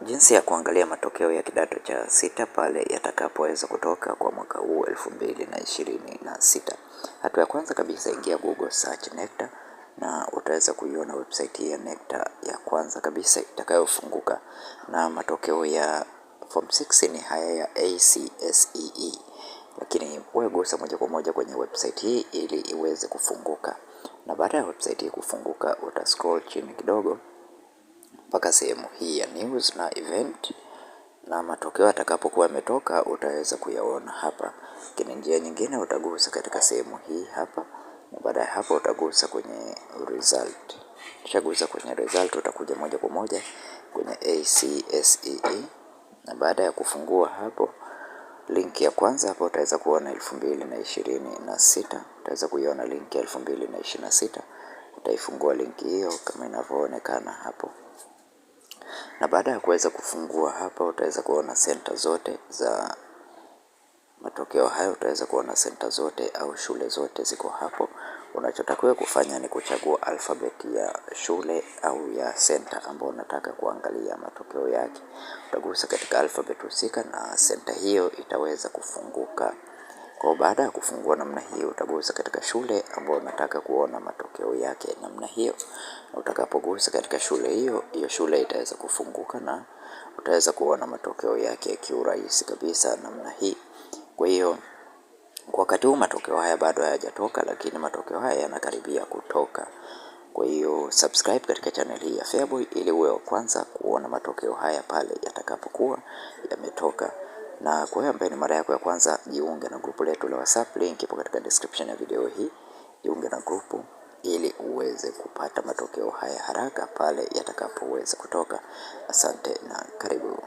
Jinsi ya kuangalia matokeo ya kidato cha sita pale yatakapoweza kutoka kwa mwaka huu 2026. Hatua ya kwanza kabisa, ingia Google search NECTA na utaweza kuiona website ya NECTA ya kwanza kabisa itakayofunguka, na matokeo ya form 6 ni haya ya ACSEE, lakini wewe gusa moja kwa moja kwenye website hii ili iweze kufunguka, na baada ya website hii kufunguka, uta scroll chini kidogo mpaka sehemu hii ya news na event, na matokeo atakapokuwa yametoka utaweza kuyaona hapa. Lakini njia nyingine utagusa katika sehemu hii hapa, na baada ya hapo utagusa kwenye result. Ukishagusa kwenye result utakuja moja kwa moja kwenye ACSEE, na baada ya kufungua hapo link ya kwanza hapo utaweza kuona 2026, utaweza kuiona link ya 2026. Utaifungua link hiyo kama inavyoonekana hapo na baada ya kuweza kufungua hapa, utaweza kuona center zote za matokeo hayo. Utaweza kuona center zote au shule zote ziko hapo. Unachotakiwa kufanya ni kuchagua alphabet ya shule au ya center ambayo unataka kuangalia matokeo yake. Utagusa katika alphabet husika na center hiyo itaweza kufunguka. Kwa baada ya kufungua namna hiyo, utagusa katika shule ambayo unataka kuona matokeo yake namna hiyo, na utakapogusa katika shule hiyo, hiyo shule itaweza kufunguka na utaweza kuona matokeo yake kiurahisi kabisa namna hii. Kwa hiyo kwa wakati huu matokeo haya bado hayajatoka, lakini matokeo haya yanakaribia kutoka. Kwa hiyo subscribe katika channel hii ya Feaboy ili uwe wa kwanza kuona matokeo haya pale yatakapokuwa yametoka. Na kwa hiyo ambaye ni mara yako ya kwanza, jiunge na grupu letu la WhatsApp, link ipo katika description ya video hii. Jiunge na grupu ili uweze kupata matokeo haya haraka pale yatakapoweza kutoka. Asante na karibu.